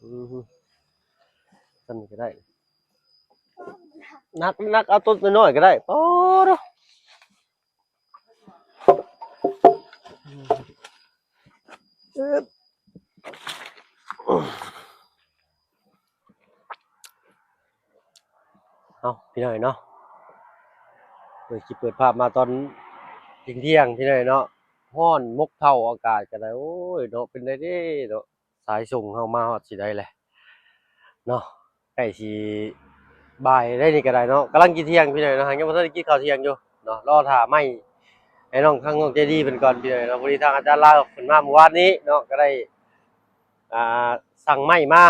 ອືມ ຊັ້ນນີ້ກໍໄດ້ ໜັກ ໜັກ ເອົາຕົວນ້ອຍໆກໍໄດ້ ໂອ້ໂດ. ເອີບ ເອົາ ພີ່ນ້ອງເນາະ ເປີດຄລິບເປີດພາບມາຕອນທ່ຽງໆ ພີ່ນ້ອງເນາະ ຮ້ອນມົກເທົ້າ ອາກາດກໍໄດ້ ໂອ້ຍເນາະ ເປັນໄດເດ້ເນາະ ສາຍສົ່ງເຮົາມາຮອດຊິໄດ້ແຫຼະເນາະ ໃກ້ຊິບ່າຍໄດ້ນີ້ກໍໄດ້ເນາະ ກຳລັງກິນທ່ຽງພີ່ນ້ອງເນາະ ຍັງບໍ່ທັນໄດ້ກິນເຂົ້າທ່ຽງຢູ່ເນາະ ລໍຖ້າໄມ້ໃຫ້ນ້ອງ ທາງນ້ອງໃຈດີເພິ່ນກ່ອນພີ່ນ້ອງເນາະ ພໍດີທາງອາຈານລາວເພິ່ນມາມື້ວານນີ້ເນາະ ກໍໄດ້ ອ່າ ສັ່ງໄມ້ມາ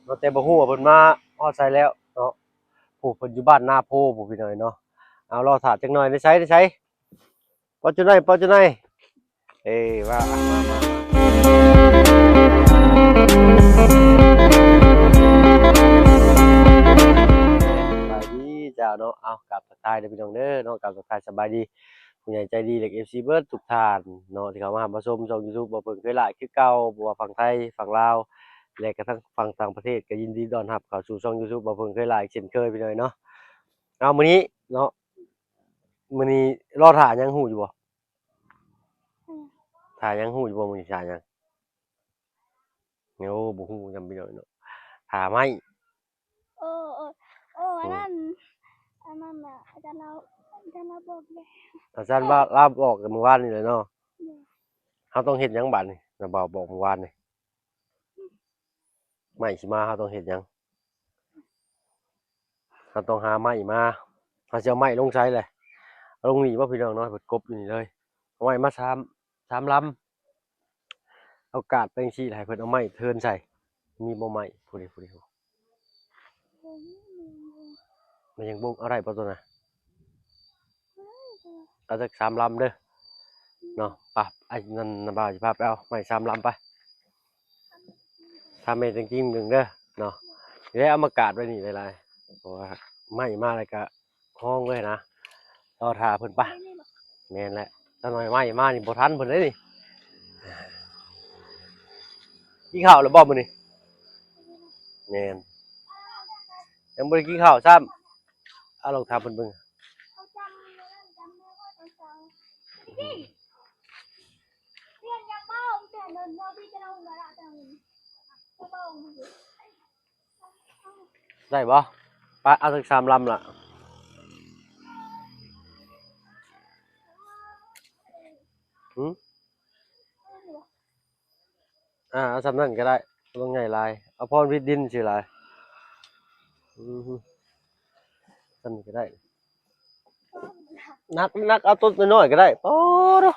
ເນາະ ແຕ່ບໍ່ຮູ້ວ່າເພິ່ນມາຮອດໃສແລ້ວເນາະ ຜູ້ເພິ່ນຢູ່ບ້ານນາໂພຜູ້ພີ່ນ້ອງເນາະ ເອົາ ລໍຖ້າຈັກໜ່ອຍ ໃນໃສ ໃນໃສ ປອດຈຸໄນ ປອດຈຸໄນ ເອີ ວ່າ ສະບາຍດີເຈົ້າເນາະ ເອົາ ກາບທັກທາຍເດີພີ່ນ້ອງເດີເນາະ ກາບທັກທາຍສະບາຍດີ ຜູ້ໃຫຍ່ໃຈດີ ແລະ ເອັຟຊີ ເບິດທຸກທ່ານເນາະ ທີ່ເຂົ້າມາຮັບມາຊົມຊ່ອງ YouTube ບ່າວເພິ່ງເຄີຍຫຼາຍຄືເກົ່າ ບໍ່ວ່າຝັ່ງໄທ ຝັ່ງລາວ ແລະ ກະທັງຝັ່ງຕ່າງປະເທດ ກໍຍິນດີຕ້ອນຮັບເຂົ້າສູ່ຊ່ອງ YouTube ບ່າວເພິ່ງເຄີຍຫຼາຍເຊັ່ນເຄີຍ ພີ່ນ້ອງເນາະ ເອົາ ມື້ນີ້ເນາະ ມື້ນີ້ລໍຖ້າຫຍັງຮູ້ຢູ່ບໍ່? ອືມ ຖ້າຫຍັງຮູ້ຢູ່ບໍ່? ມື້ນີ້ຖ້າຫຍັງ? ໂອ້ ບໍ່ຮູ້ນຳ ພີ່ນ້ອງເນາະ ຖ້າໄມ້ ໂອ້ ໂອ້ ໂອ້ ອືມ ອັນນັ້ນ ອັນນັ້ນນະ ອາຈານລາວ ອາຈານລາວບອກແລ້ວ ອາຈານວ່າລາວບອກແຕ່ມື້ວານນີ້ແຫຼະເນາະ ໂດຍ ເຮົາຕ້ອງເຮັດຫຍັງບາດນີ້ ລາວບອກມື້ວານນີ້? ໄມ້ຊິມາ ເຮົາຕ້ອງເຮັດຫຍັງ? ເຮົາຕ້ອງຫາໄມ້ມາ ເຮົາຊິເອົາໄມ້ລົງໃສແຫຼະ? ເອົາລົງນີ້ບໍ່ ພີ່ນ້ອງເນາະ ເພິ່ນກົບຢູ່ນີ້ເລີຍ ເອົາໄມ້ມາສາມ ສາມລຳ ເອົາກາດໄປຈັ່ງຊີ້ ໃຫ້ເພິ່ນເອົາໄມ້ເທີນໃສ່ ມີບໍ່ໄມ້? ຜູ້ໃດ ຜູ້ໃດ ແມ່ນຫຍັງບົງ ເອົາໄດ້ບໍ່ໂຕນະ? ເອົາຈັກສາມລຳເດີເນາະ ໄປ ໄອ້ນັ້ນນະ ບ່າວຊິພາໄປເອົາໄມ້ສາມລຳໄປ ຖ້າແມ່ນຈັ່ງຈິງເດີເນາະ ແລ້ວເອົາມາກາດໄວ້ນີ້ຫຼາຍໆ ເພາະວ່າໄມ້ມາແລ້ວກະຮອງເລີຍນະ ລໍຖ້າເພິ່ນໄປ ແມ່ນແຫຼະ ຈັກໜ່ອຍໄມ້ມານີ້ບໍ່ທັນເພິ່ນເດ້ນີ້ ກິນເຂົ້າແລ້ວບໍ່ມື້ນີ້? ແມ່ນ ຍັງບໍ່ໄດ້ກິນເຂົ້າຊ້ຳ ເອົາລອງຖາມເພິ່ນເບິ່ງ ໄດ້ບໍ່? ປະ ເອົາຈັກສາມລຳລະ ຫື? ອ່າ ເອົາສ່ຳນັ້ນກໍໄດ້ ບໍ່ຕ້ອງໃຫຍ່ຫຼາຍ ເອົາພໍຫວິດດິນຊື່ຫຼາຍ ອື ສ່ຳນີ້ກໍໄດ້ ໜັກ ໜັກ ເອົາໂຕນ້ອຍໆກໍໄດ້ ໂອ້ໂດ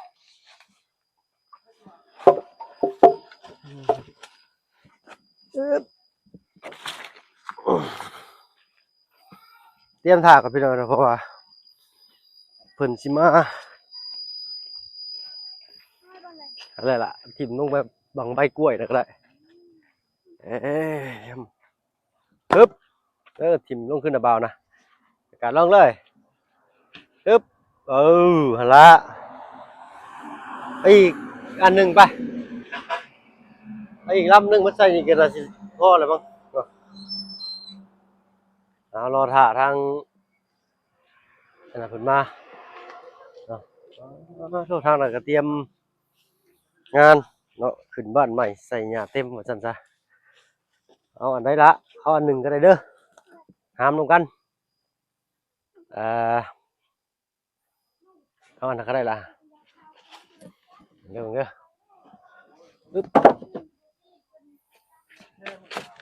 ອື ຕຽມຖ້າກ່ອນພີ່ນ້ອງເນາະ ເພາະວ່າເພິ່ນຊິມາ ອັນນັ້ນລະ ຖິ້ມລົງໄປບັງໃບກ້ວຍນະກໍໄດ້ ເອີ ຮຶບ ເອີ ຖິ້ມລົງຂຶ້ນນະບ່າວນະ ກາດລອງເລີຍ ຮຶບ ເອີ ຫັ້ນລະ ໄປອີກອັນໜຶ່ງໄປ ໄປອີກລຳໜຶ່ງມາໃສ່ນີ້ກໍໜ້າຊິພໍແລ້ວມັງ ເອົາ ລໍຖ້າທາງ ອັນນັ້ນເພິ່ນມາເນາະ ໂອ້ ທາງນັ້ນກໍຕຽມງານເນາະ ຂຶ້ນບ້ານໃໝ່ໃສ່ຫຍ້າເຕັມວ່າຊັ້ນຊະ ເອົາອັນໃດລະ ເອົາອັນໜຶ່ງກໍໄດ້ເດີ ຫາມນຳກັນ ເອີ ເອົາອັນນັ້ນກໍໄດ້ລະ ເດີ ເດີ ອຶບ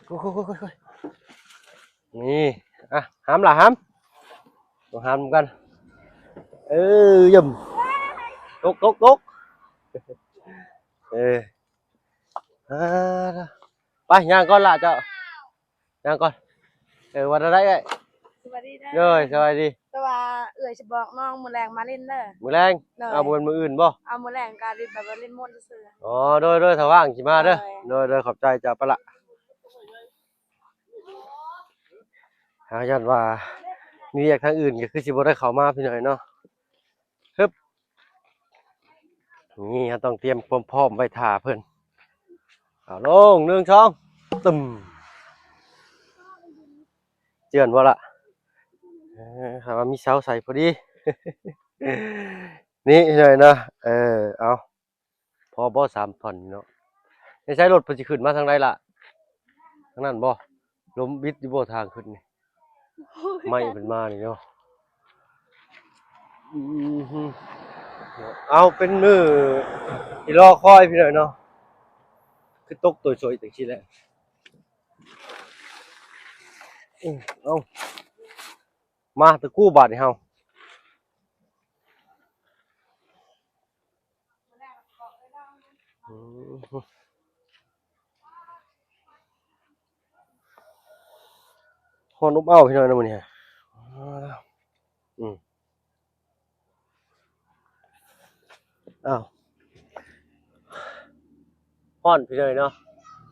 ໂອ້ຍ ນີ້ ອ່ະ ຫາມລະ ຫາມ ຕ້ອງຫາມນຳກັນ ເອີ ຢ້ຳ ຕົກ ຕົກ ຕົກ ເອີ ອ່າ ໄປ ຍ່າງກ່ອນລະເຈົ້າ ຍ່າງກ່ອນ ເອີ ວ່າແນວໃດເອື້ອຍ? ສະບາຍດີເດີ ໂດຍ ສະບາຍດີ ແຕ່ວ່າເອື້ອຍຊິບອກນ້ອງ ມື້ແລງມາຫຼິ້ນເດີ ມື້ແລງ ໂດຍ ເອົາ ບໍ່ແມ່ນມື້ອື່ນບໍ່? ເອົາ ມື້ແລງກະຫຼິ້ນແບບວ່າຫຼິ້ນມ່ວນຊື່ໆ ອໍ ໂດຍ ໂດຍ ຖ້າວ່າງຊິມາເດີ ໂດຍ ໂດຍ ໂດຍ ຂອບໃຈເຈົ້າ ໄປລະ ຫາ ຢ້ານວ່າມີວຽກທາງອື່ນ ກໍຄືຊິບໍ່ໄດ້ເຂົ້າມາພີ່ນ້ອງເນາະ ຮຶບ ນີ້ເຮົາຕ້ອງຕຽມຄວາມພ້ອມໄວ້ຖ້າເພິ່ນ ເອົາ ລົງ ໜຶ່ງ ສອງ ຕຶມ ເຈື່ອນບໍ່ລະ? ເອີ ຫາວ່າມີເສົາໃສ່ພໍດີ ນີ້ໜ້ອຍເນາະ. ເອີ ເອົາ ພໍບໍ່ສາມທ່ອນນີ້ເນາະ? ໃນໃສລົດເພິ່ນຊິຂຶ້ນມາທາງໃດລະ? ທາງນັ້ນບໍ່? ລົມບິດຢູ່ບໍ່ທາງຂຶ້ນນີ້? ໄມ້ເພິ່ນມານີ້ເນາະ. ອືມ ເອົາ ເປັນມື້ທີ່ລໍຄອຍພີ່ນ້ອງເນາະ ຄືຕົກໂຕຍໂສຍຈັ່ງຊີ້ແຫຼະ. ເອົາ ມາຕະກູບາດນີ້ເຮົາ. ອືມ ຮ້ອນອົບອ້າວພີ່ນ້ອງເນາະມື້ນີ້. ອືມ ອ້າວ ຮ້ອນພີ່ນ້ອງເນາະ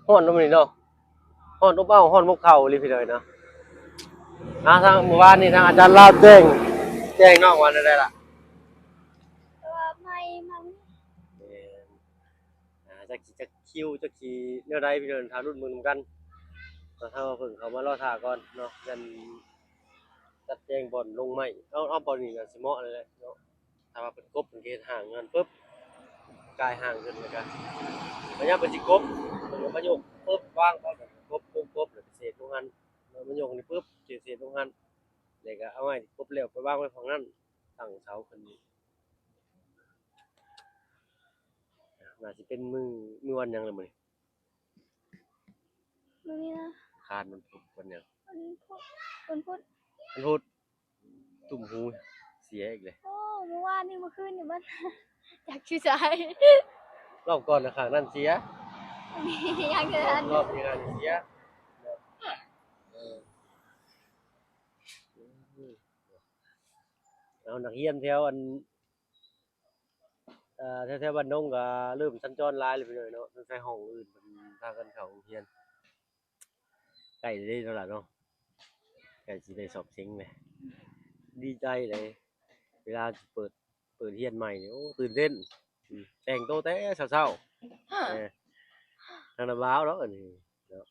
ຮ້ອນເນາະມື້ນີ້ເນາະ ຮ້ອນອົບອ້າວ ຮ້ອນອົບເຂົ້າອີ່ຫຼີພີ່ນ້ອງເນາະ. ອ່າ ທາງມື້ວານນີ້ທາງອາຈານລາວແຈ້ງ ແຈ້ງນ້ອງວ່າແນວໃດລະ? ແຕ່ວ່າໄໝ້ມັນ ແມ່ນ ອ່າ ຈັກຊິ ຈັກຄິວ ຈັກຊິແນວໃດ ພີ່ນ້ອງ ຖ້າລຸ້ນເບິ່ງນຳກັນ. ກໍຖ້າວ່າເພິ່ນເຂົ້າມາລໍຖ້າກ່ອນເນາະ ແມ່ນຈັດແຈງບ່ອນລົງໄມ້. ເອົາ ເອົາ ບ່ອນນີ້ນະຊິເໝາະເລີຍແຫຼະເນາະ. ຖ້າວ່າເພິ່ນກົບ ເພິ່ນກໍເຮັດຮ່າງເງິນປຶບ ກາຍຮ່າງຂຶ້ນ ແລ້ວກໍ ແລ້ວຍາມເພິ່ນຊິກົບ ເພິ່ນກໍມາຍົກປຶບ ວາງໄປ ແລ້ວກໍກົບ ກົບ ກົບ ແລ້ວກໍເສດລົງຫັ້ນ ແລ້ວມາຍົກນີ້ປຶບ ເສດ ເສດລົງຫັ້ນ ແລ້ວກໍເອົາໄມ້ທີ່ກົບແລ້ວໄປວາງໄວ້ຝັ່ງນັ້ນ ຕັ້ງເສົາຂຶ້ນ. ໜ້າຊິເປັນມື້ ມື້ວັນຫຍັງລະມື້ນີ້? ມື້ນີ້ນະ ຄານ ວັນພຸດ ວັນຫຍັງ? ວັນພຸດ ວັນພຸດ ວັນພຸດ. ຕຸ້ມຫູເສຍອີກເລີຍ. ໂອ້ ມື້ວານນີ້ ມື້ຄືນນີ້ມັນ ຈັກຊິໃສ. ລອບກ່ອນນະ ຂ້າງນັ້ນເສຍ ຍັງເທື່ອ ລອບທີ່ນັ້ນເສຍ. ເອີ ເອົາ ນັກຮຽນແຖວອັນ ເອີ ແຖວໆບ້ານດົງກໍເລີ່ມສັນຈອນຫຼາຍແລ້ວພີ່ນ້ອງເນາະ. ສົງໄສຫ້ອງອື່ນເພິ່ນພາກັນເຂົ້າໂຮງຮຽນ ໃກ້ເດ້ເນາະຫຼານເນາະ ໃກ້ຊິໄດ້ສອບເສັງແລ້ວ. ດີໃຈເດ້ ເວລາຊິເປີດ ເປີດຮຽນໃໝ່ນີ້ ໂອ້ ຕື່ນເຕັ້ນ. ອືມ ແຕ່ງໂຕແຕ່ເຊົ້າໆ ເອີ ທາງນະບ່າວເນາະ ອັນນີ້ເນາະ.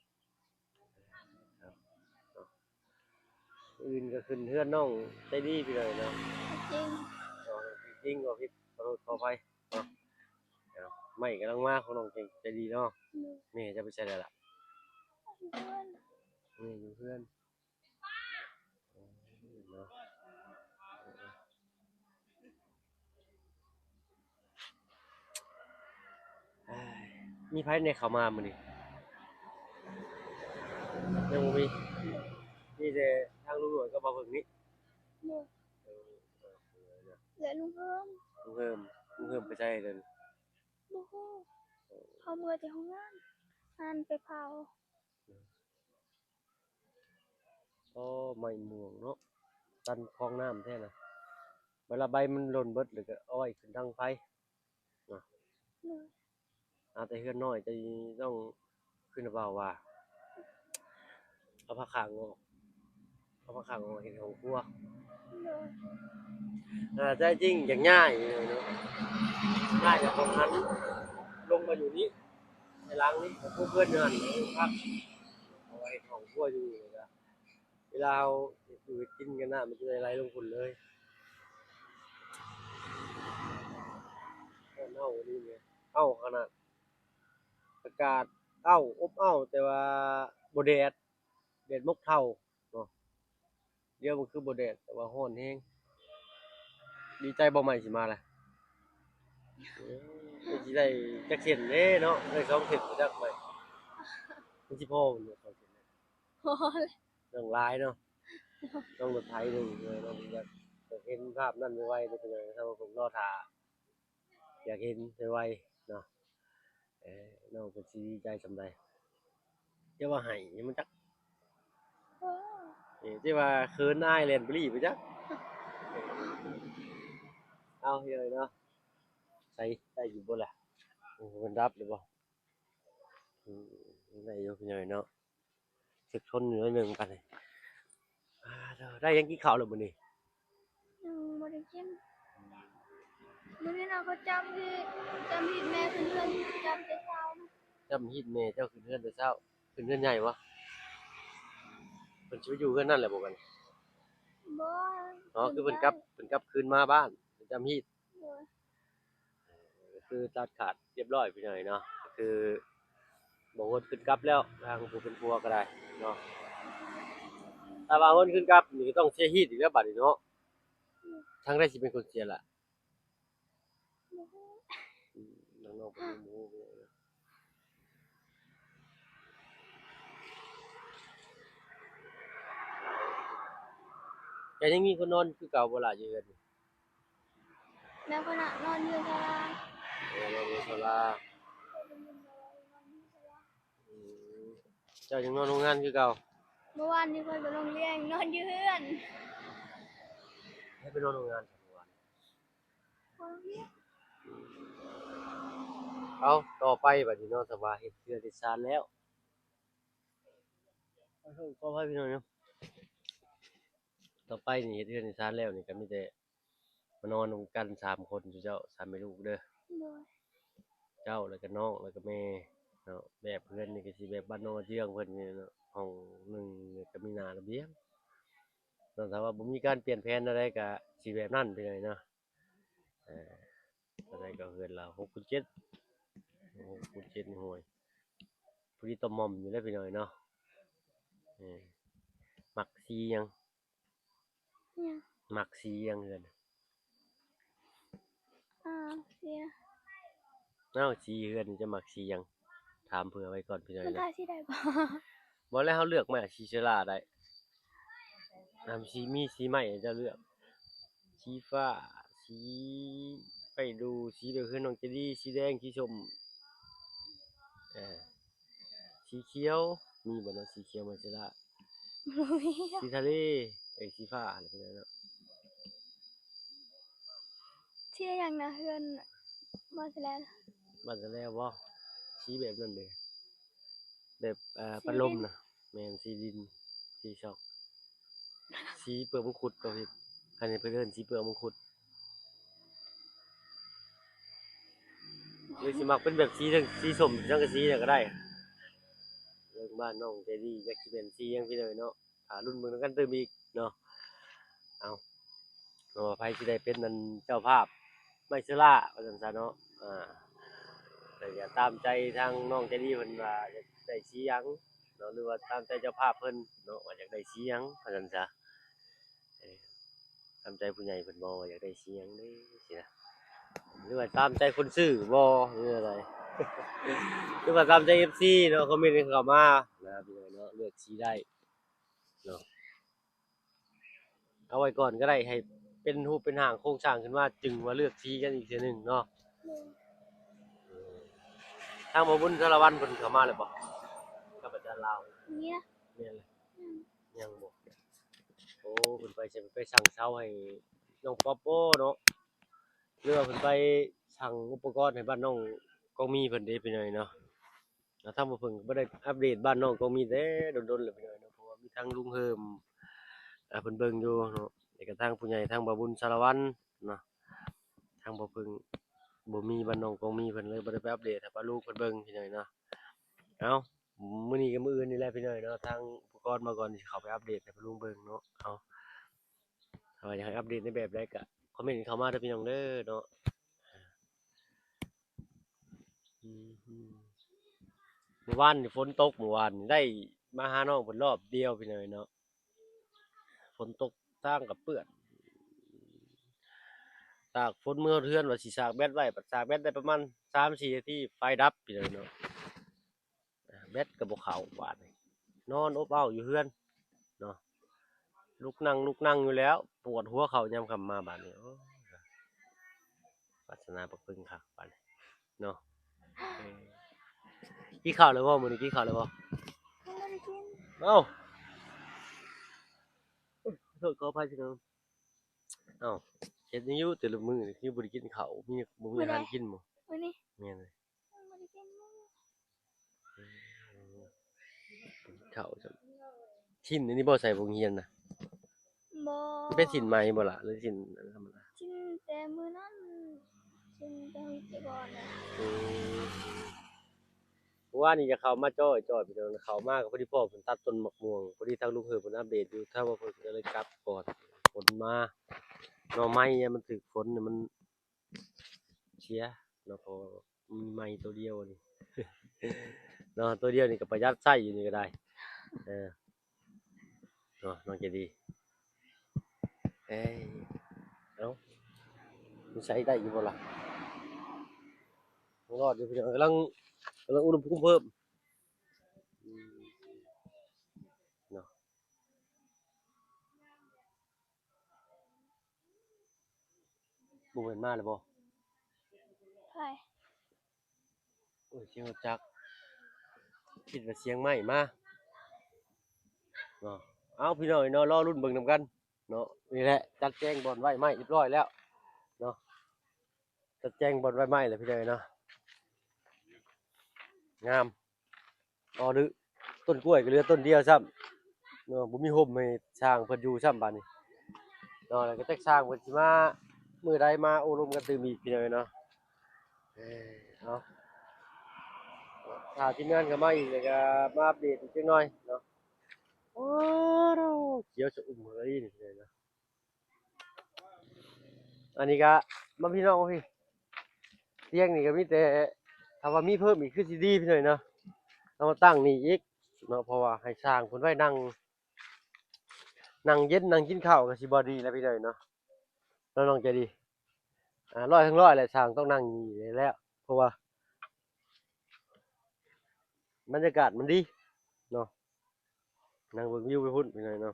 ອື່ນກໍຂຶ້ນເຮືອນນ້ອງໃຈດີພີ່ນ້ອງເນາະ. ຈິງ ເວົ້າຈິງ ເວົ້າຜິດ ຂໍໂທດຂໍອະໄພເນາະ. ໄມ້ກຳລັງມາຂອງນ້ອງໃຈດີເນາະ. ໂດຍ ແມ່ເຈົ້າໄປໃສແລ້ວລະ? ຢູ່ເຮືອນ ແມ່ຢູ່ເຮືອນເນາະ. ເອີ ມີໃຜແດ່ເຂົ້າມາມື້ນີ້? ຍັງບໍ່ມີ ມີແຕ່ທາງລຸງໜວດກັບບ່າວເຜິ້ງນີ້. ໂດຍ ເອີ ເອີ ເອີ ແລະ ລຸງເພີ່ມ ລຸງເພີ່ມ ລຸງເພີ່ມໄປໃສເດີ? ບໍ່ຮູ້ ເຂົາເມືອແຕ່ໂຮງງານ ງານໄປເຜົາ. ອໍ ໄມ້ມ່ວງເນາະ ຕັນຄອງນ້ຳແທ້ນະ. ເວລາໃບມັນຫຼົ່ນເບິດ ແລ້ວກໍເອົາໄວ້ຂຶ້ນດັງໄຟເນາະ. ໂດຍ ອາ ແຕ່ເຮືອນນ້ອຍຈະຕ້ອງ ຄືນະບ່າວວ່າ ເອົາຜ້າຂາງອອກ ເອົາຜ້າຂາງອອກເຮັດຫ້ອງຄົວ. ໂດຍ ອາ ແທ້ຈິງຢາກຍ້າຍເນາະ ຍ້າຍຈາກຫ້ອງຫັ້ນລົງມາຢູ່ນີ້ ໃນຫຼັງນີ້ ກໍຄືເຮືອນຢູ່ຫັ້ນ ເອີ ພັກ ເອົາໄວ້ເຮັດຫ້ອງຄົວຢູ່ນີ້ ແລ້ວກໍເວລາເຮົາເຮັດຢູ່ເຮັດກິນກັນນະ ມັນຈະໄດ້ໄຫຼລົງພຸ້ນເລີຍ. ເຮືອນເຮົານີ້ແມ່ນເອົ້າຂະໜາດ ອາກາດເອົ້າ ອົບເອົ້າ ແຕ່ວ່າບໍ່ແດດ ແດດມົກເທົາເນາະ. ດຽວມັນຄືບໍ່ແດດ ແຕ່ວ່າຮ້ອນແຮງ. ດີໃຈບໍ່ ໄມ້ຊິມາລະ? ເອີ ມັນຊິໄດ້ຈັກເສັ້ນເດ້ເນາະ ໄດ້ສອງເສັ້ນບໍ່ຈັກໄມ້ ມັນຊິພໍບໍ່ສອງເສັ້ນ? ພໍແຫຼະ ຍັງຫຼາຍເນາະ ຕ້ອງລົດໄຖໜຶ່ງເນາະ. ຢາກ ຢາກເຫັນພາບນັ້ນໄວໆເດີ ເປັນຫຍັງ ຖ້າວ່າເພິ່ນລໍຖ້າ ຢາກເຫັນໄວໆເນາະ. ເອີ ນ້ອງເພິ່ນຊິດີໃຈສ່ຳໃດ ຈະວ່າໄຫ້ມັນຈັກ ເອີ ຈະວ່າເຂີນອາຍແລ່ນປລີ້ໄປຈັກ. ເອົາເຮີ້ຍເນາະ ໃສໄດ້ຢູ່ບໍ່ລະ? ໂອ້ ເພິ່ນດັບແລ້ວບໍ່? ອືມ ໄດ້ຢູ່ເຮີ້ຍເນາະ. ເຈັບຊົນຢູ່ໜ້ອຍໜຶ່ງກັນນີ້. ອາ ໄດ້ຫຍັງກິນເຂົ້າແລ້ວມື້ນີ້? ຍັງບໍ່ໄດ້ກິນ. ມື້ນີ້ນະ ເຂົາຈຳຮີດ ຈຳຮີດແມ່ຂຶ້ນເຮືອນ ຈຳແຕ່ເຊົ້ານະ. ຈຳຮີດແມ່ເຈົ້າຂຶ້ນເຮືອນແຕ່ເຊົ້າ. ເປັນເຮືອນໃຫຍ່ບໍ່? ເພິ່ນຊິໄປຢູ່ເຮືອນນັ້ນແຫຼະບໍ່ບັດນີ້? ບໍ່. ອໍ ຄືເພິ່ນກັບ ເພິ່ນກັບຄືນມາບ້ານ ເພິ່ນຈຳຮີດ. ໂດຍ. ກໍຄືຕັດຂາດຮຽບຮ້ອຍພີ່ນ້ອງເນາະ, ກໍຄືບໍ່ວນຄືນກັບແລ້ວ ທາງຜູ້ເປັນຜົວກໍໄດ້ເນາະ. ຖ້າວ່າວນຄືນກັບນີ້ກໍຕ້ອງເສຍຮີດອີກແລ້ວບັດນີ້ເນາະ. ອືມ. ທາງໃດຊິເປັນຄົນເສຍລະ? ບໍ່ຮູ້. ອືມ ນ້ອງໆເພິ່ນຍັງບໍ່ຮູ້. ແຕ່ຍັງມີຄົນນອນຄືເກົ່າບໍ່ລະ ຢູ່ເຮືອນ? ແມ່ນ ຂ້ອຍນະ ນອນຢູ່ສາລາ. ໂອ້ ນອນຢູ່ສາລາ. ອືມ ເຈົ້າຍັງນອນໂຮງງານຄືເກົ່າ? ເມື່ອວານນີ້ຂ້ອຍໄປໂຮງລຽນ ນອນຢູ່ເຮືອນ. ໃຫ້ໄປນອນໂຮງງານຊະເມື່ອວານ? ໂຮງລຽນ. ເອົາ ຕໍ່ໄປບັດນີ້ເນາະ ຖ້າວ່າເຮັດເຮືອນເຮັດຊານແລ້ວ ຂໍໂທດຂໍອະໄພພີ່ນ້ອງເນາະ. ຕໍ່ໄປນີ້ເຮັດເຮືອນເຮັດຊານແລ້ວນີ້ ກໍມີແຕ່ມານອນນຳກັນສາມຄົນ ເຈົ້າສາມແມ່ລູກເດີ. ໂດຍ. ເຈົ້າ ແລ້ວກໍນ້ອງ ແລ້ວກໍແມ່ເນາະ. ແບບເຮືອນນີ້ກໍຊິແບບບ້ານນອກເຈື່ອງເພິ່ນນີ້ເນາະ, ຫ້ອງໜຶ່ງກໍມີໜ້າລະບຽງເນາະ. ຖ້າວ່າບໍ່ມີການປ່ຽນແຜນແນວໃດກໍຊິແບບນັ້ນ ພີ່ນ້ອງເນາະ. ເອີ ເທົ່າໃດກໍເຮືອນລະ ຫົກຄູນເຈັດ ຫົກຄູນເຈັດນີ້ ໂອ້ຍ ພໍດີຕ່ອມໝ່ອມຢູ່ເດ້ພີ່ນ້ອງເນາະ. ເອີ ມັກສີຫຍັງ? ຫຍັງ? ມັກສີຫຍັງເຮືອນ? ອ່າ ສີ ເອົ້າ ສີເຮືອນນີ້ຈະມັກສີຫຍັງ? ຖາມເຜື່ອໄວ້ກ່ອນພີ່ນ້ອງ ມັນ ເນາະ ທາສີໄດ້ບໍ່? ບໍ່ແລ້ວ ເຮົາເລືອກມາ ສີເຊລາໄດ້. ນຳສີ ມີສີໄມ້ໃຫ້ເຈົ້າເລືອກ ສີຟ້າ ສີໄປດູ ສີແບບເຮືອນນ້ອງເຈດີ ສີແດງ ສີສົ້ມ ເອີ ສີຂຽວ ມີບໍ່ເນາະ? ສີຂຽວ ມາເຊລາ ບໍ່ມີ. ສີທະເລ ເອີ ສີຟ້າຫັ້ນແຫຼະເນາະ. ສີຫຍັງນະ ເຮືອນບ້ານສະແລ? ບ້ານສະແລບໍ່? ສີແບບນັ້ນເດ້ ແບບ ເອີ ສະເລັດ ພັດລົມນະ. ແມ່ນ ສີດິນ ສີຊອກ ສີເປືອກມັງຄຸດກໍຜິດ. ອັນນີ້ເພິ່ນເອີ້ນສີເປືອກມັງຄຸດ. ຫຼືຊິມັກເປັນແບບສີ ສີສົ້ມ ສັງກະສີນະກໍໄດ້. ເບິ່ງບ້ານນ້ອງໃຈດີ ຈັກຊິແມ່ນສີຫຍັງພີ່ນ້ອງເນາະ. ຖ້າລຸ້ນເບິ່ງນຳກັນຕື່ມອີກເນາະ. ເອົາ ເນາະ ໃຜຊິໄດ້ເປັນອັນເຈົ້າພາບໄມເຊລາວ່າຊັ້ນຊະເນາະ. ອ່າ ແຕ່ກໍຕາມໃຈທາງນ້ອງໃຈດີເພິ່ນວ່າຢາກໄດ້ສີຫຍັງເນາະ ຫຼືວ່າຕາມໃຈເຈົ້າພາບເພິ່ນເນາະ ວ່າຢາກໄດ້ສີຫຍັງວ່າຊັ້ນຊະ. ເອີ ຕາມໃຈຜູ້ໃຫຍ່ເພິ່ນບໍ່ວ່າຢາກໄດ້ສີຫຍັງເດ້ຊີ້ນະ ຫຼືວ່າຕາມໃຈຄົນຊື້ບໍ່ ຫຼືວ່າໃດ ຫຼືວ່າຕາມໃຈເອັຟຊີເນາະ. ຄອມເມັນກັນເຂົ້າມານະພີ່ນ້ອງເນາະ ເລືອກສີໄດ້ເນາະ. ເອົາໄວ້ກ່ອນກໍໄດ້ ໃຫ້ເປັນຮູບເປັນຮ່າງໂຄງສ້າງຂຶ້ນມາ ຈຶ່ງມາເລືອກສີກັນອີກເທື່ອໜຶ່ງເນາະ. ໂດຍ. ເອີ ທາງໝໍບຸນສາລະວັນເພິ່ນເຂົ້າມາແລ້ວບໍ່ ກັບອາຈານລາວ? ນີ້ນະ ແມ່ນແຫຼະ. ຍັງ ຍັງບໍ່? ໂອ້ ເພິ່ນໄປໃສ? ໄປສັ່ງເຊົາໃຫ້ນ້ອງປັອບບໍ່ເນາະ ຫຼືວ່າເພິ່ນໄປສັ່ງອຸປະກອນໃຫ້ບ້ານນ້ອງກອງມີເພິ່ນເດ້ພີ່ນ້ອງເນາະ. ແລ້ວທາງບໍ່ເພິ່ງກໍບໍ່ໄດ້ອັບເດດບ້ານນ້ອງກອງມີແຕ່ດົນໆແລ້ວພີ່ນ້ອງເນາະ ເພາະວ່າມີທາງລຸງເຮີມ ອ່າ ເພິ່ນເບິ່ງຢູ່ເນາະ ແລ້ວກໍທາງຜູ້ໃຫຍ່ທາງບ່າວບຸນສາລະວັນເນາະ. ທາງບໍ່ເພິ່ງບໍ່ມີບ້ານນ້ອງກອງມີ ເພິ່ນເລີຍບໍ່ໄດ້ໄປອັບເດດໃຫ້ປ້າລຸງເພິ່ນເບິ່ງພີ່ນ້ອງເນາະ. ເອົ້າ ມື້ນີ້ກັບມື້ອື່ນນີ້ແຫຼະພີ່ນ້ອງເນາະ ທາງອຸປະກອນມາກ່ອນຊິເຂົ້າໄປອັບເດດໃຫ້ປ້າລຸງເບິ່ງເນາະ. ເອົາ ຖ້າວ່າຢາກໃຫ້ອັບເດດໃນແບບໃດກໍຄອມເມັນເຂົ້າມາເດີພີ່ນ້ອງເດີເນາະ. ອືມ ມື້ວານນີ້ຝົນຕົກ ມື້ວານນີ້ໄດ້ມາຫານ້ອງເພິ່ນຮອບດຽວພີ່ນ້ອງເນາະ. ຝົນຕົກ ທາງກໍເປື້ອນ ຕາກຝົນເມືອເຮືອນ ວ່າຊິຊາກແບັດໄວ້ ບັດຊາກແບັດໄດ້ປະມານສາມສີ່ນາທີ ໄຟດັບພີ່ນ້ອງເນາະ. ແບັດກໍບໍ່ເຂົ້າບາດນີ້ ນອນອົບເອົ້າຢູ່ເຮືອນເນາະ ລຸກນັ່ງລຸກນັ່ງຢູ່ແລ້ວ ປວດຫົວເຂົ້າຍາມຄ່ຳມາບາດນີ້. ໂອ້ຍ ວາສະໜາບັກເພິ່ງຄັກບາດນີ້ເນາະ. ເອີ ກິນເຂົ້າແລ້ວບໍ່? ມື້ນີ້ກິນເຂົ້າແລ້ວບໍ່? ຍັງບໍ່ໄດ້ກິນ. ເອົ້າ ໂທດ ຂໍອະໄພພີ່ນ້ອງ. ເອົ້າ ເຮັດຫຍັງຢູ່ແຕ່ລະມື້ນີ້ ຄືບໍ່ໄດ້ກິນເຂົ້າ ມີ ບໍ່ມີອາຫານກິນບໍ່? ມື້ນີ້ ແມ່ນເລີຍ ຍັງບໍ່ໄດ້ກິນ. ເຂົ້າ ຊິ້ນອັນນີ້ບໍ່ໃສ່ໂຮງຮຽນນະ? ບໍ່ ມັນເປັນຊິ້ນໃໝ່ບໍ່ລະ ຫຼືຊິ້ນອັນທຳມະດາ? ຊິ້ນແຕ່ມື້ນັ້ນ ຊິ້ນແຕ່ມື້ກ່ອນນະ. ອືມ ມື້ວານນີ້ຈະເຂົ້າມາຈ້ອຍໆ ພີ່ນ້ອງ ເຂົ້າມາກໍພໍດີພໍ້ເພິ່ນຕັດຕົ້ນໝາກມ່ວງ ພໍດີທາງລຸງເຮີເພິ່ນອັບເດດຢູ່ ທາງວ່າເພິ່ນກໍເລີຍກັບກ່ອນ ຝົນມາ ໜໍ່ໄມ້ຍາມມັນຖືກຝົນນີ້ມັນເສຍເນາະ ເພາະມີໄມ້ໂຕດຽວນີ້ເນາະ ໂຕດຽວນີ້ກໍປະຢັດໃຊ້ຢູ່ນີ້ກໍໄດ້ ເອີ ເນາະ ນ້ອງໃຈດີ ເອີຍ ເອົ້າ ມັນໃຊ້ໄດ້ຢູ່ບໍ່ລະ? ຍັງລອດຢູ່ພີ່ນ້ອງ ກຳລັງ ກຳລັງອຸນຫະພູມເພີ່ມ ອືມ ເນາະ. ບໍ່ແມ່ນມາແລ້ວບໍ່? ໃຜ? ໂອ້ຍ ສຽງລົດຈັກ ຄິດວ່າສຽງໄມ້ມາເນາະ. ເອົາ ພີ່ນ້ອງເນາະ ລໍລຸ້ນເບິ່ງນຳກັນເນາະ. ນີ້ແຫຼະ ຈັດແຈງບ່ອນໄວ້ໄມ້ຮຽບຮ້ອຍແລ້ວເນາະ ຈັດແຈງບ່ອນໄວ້ໄມ້ແລ້ວ ພີ່ນ້ອງເນາະ. ງາມ ອໍ ຫຼື ຕົ້ນກ້ວຍກໍເຫຼືອຕົ້ນດຽວຊ້ຳເນາະ ບໍ່ມີຮົ່ມໃຫ້ຊ່າງເພິ່ນຢູ່ຊ້ຳບາດນີ້ເນາະ. ແລ້ວກໍຈັກຊ່າງເພິ່ນຊິມາມື້ໃດມາໂອ້ລົມກັນຕື່ມອີກ ພີ່ນ້ອງເນາະ. ເອີ ເອົາ ຖ້າທີມງານເຂົ້າມາອີກ ແລ້ວກໍມາອັບເດດອີກຈັກໜ້ອຍເນາະ. ໂອ້ ຂຽວຊະອຸ່ມເລີຍນີ້ ພີ່ນ້ອງເນາະ. ອັນນີ້ກະມາ ພີ່ນ້ອງ ໂອ້ຍ ຕຽງນີ້ກະມີແຕ່ ຖ້າວ່າມີເພີ່ມອີກຄືຊິດີ ພີ່ນ້ອງເນາະ. ເອົາມາຕັ້ງນີ້ອີກເນາະ ເພາະວ່າໃຫ້ຊ່າງເພິ່ນໄວ້ນັ່ງ ນັ່ງເຢັນນັ່ງກິນເຂົ້າກະຊິບໍ່ດີແລ້ວ ພີ່ນ້ອງເນາະ. ເນາະ ນ້ອງໃຈດີ ອ່າ ຮ້ອຍທັງຮ້ອຍແຫຼະ ຊ່າງຕ້ອງນັ່ງນີ້ແຫຼະ ເພາະວ່າບັນຍາກາດມັນດີເນາະ. ນັ່ງເບິ່ງວິວໄປພຸ້ນ ພີ່ນ້ອງເນາະ.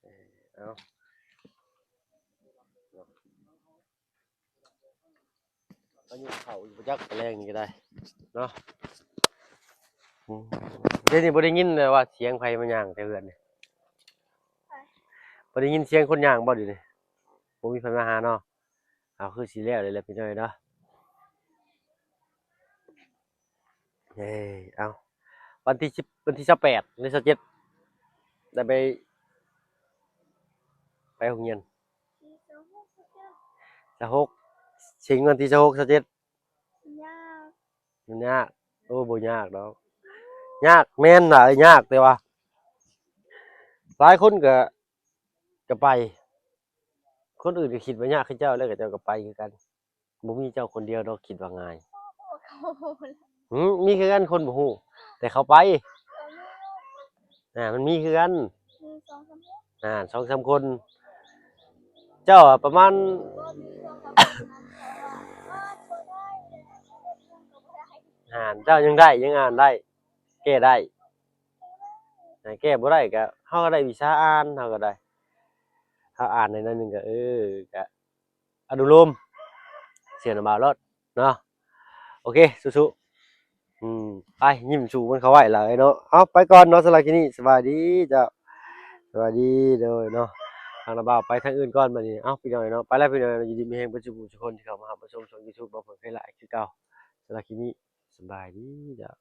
ເອີ ເອົາ ເນາະ ອາຍຸເຖົ້າຢູ່ບໍ່ຈັກ ແລງນີ້ກໍໄດ້ເນາະ. ອືມ ດຽວນີ້ບໍ່ໄດ້ຍິນເລີຍວ່າສຽງໃຜມາຍ່າງແຖວເຮືອນນີ້ ບໍ່ໄດ້ຍິນສຽງຄົນຍ່າງບໍ່ດຽວນີ້? ບໍ່ມີໃຜມາຫາເນາະ. ເອົາ ຄືຊິແລ້ວເລີຍແຫຼະ ພີ່ນ້ອງເນາະ. ເອີ ເອົາ ວັນທີສິບ ວັນທີຊາວແປດ ຫຼື ຊາວເຈັດ ໄດ້ໄປ ໄປໂຮງຮຽນ ຊາວຫົກ ຊິງວັນທີຊາວຫົກ ຊາວເຈັດ ຍາກ ມັນຍາກ. ໂອ້ ບໍ່ຍາກດອກ ຍາກແມ່ນນະ ຍາກ ແຕ່ວ່າຫຼາຍຄົນກໍ ກໍໄປ ຄົນອື່ນກໍຄິດວ່າຍາກຄືເຈົ້າ ແລ້ວກໍເຈົ້າກໍໄປຄືກັນ. ບໍ່ມີເຈົ້າຄົນດຽວດອກຄິດວ່າງ່າຍ. ຫື ມີຄືກັນ ຄົນບໍ່ຮູ້ ແຕ່ເຂົາໄປ. ອ່າ ມັນມີຄືກັນ ອ່າ ສອງສາມຄົນ. ເຈົ້າອະປະມານ ອ່າ ເຈົ້າຍັງໄດ້ ຍັງອ່ານໄດ້ ແກ້ໄດ້. ອ່າ ແກ້ບໍ່ໄດ້ກໍ ເຮົາກໍໄດ້ວິຊາອ່ານ ເຮົາກໍໄດ້ ເຮົາອ່ານໄດ້ໜ້ອຍໜຶ່ງກໍ ເອີ ກໍ ອະນຸໂລມ ເຊື່ອນຳບ່າວໂລດເນາະ. ໂອເຄ ສູ້ໆ ອືມ ໄປ ຍິ້ມສູ້ມັນເຂົ້າໄວ້ລະເນາະ. ເອົາ ໄປກ່ອນເນາະ ສຳລັບຄລິບນີ້ ສະບາຍດີເຈົ້າ ສະບາຍດີ. ໂດຍເນາະ ທາງນ້າບ່າວໄປທາງອື່ນກ່ອນບັດນີ້. ເອົາ ພີ່ນ້ອງເນາະ ໄປແລ້ວ ພີ່ນ້ອງເນາະ. ຢູ່ດີມີແຮງເບິດສູ່ຜູ້ສູ່ຄົນທີ່ເຂົ້າມາຮັບມາຊົມຊ່ອງ YouTube ບ່າວເຜິງໄຄຫຼາຍຄືເກົ່າ. ສຳລັບຄລິບນີ້ ສະບາຍດີເຈົ້າ.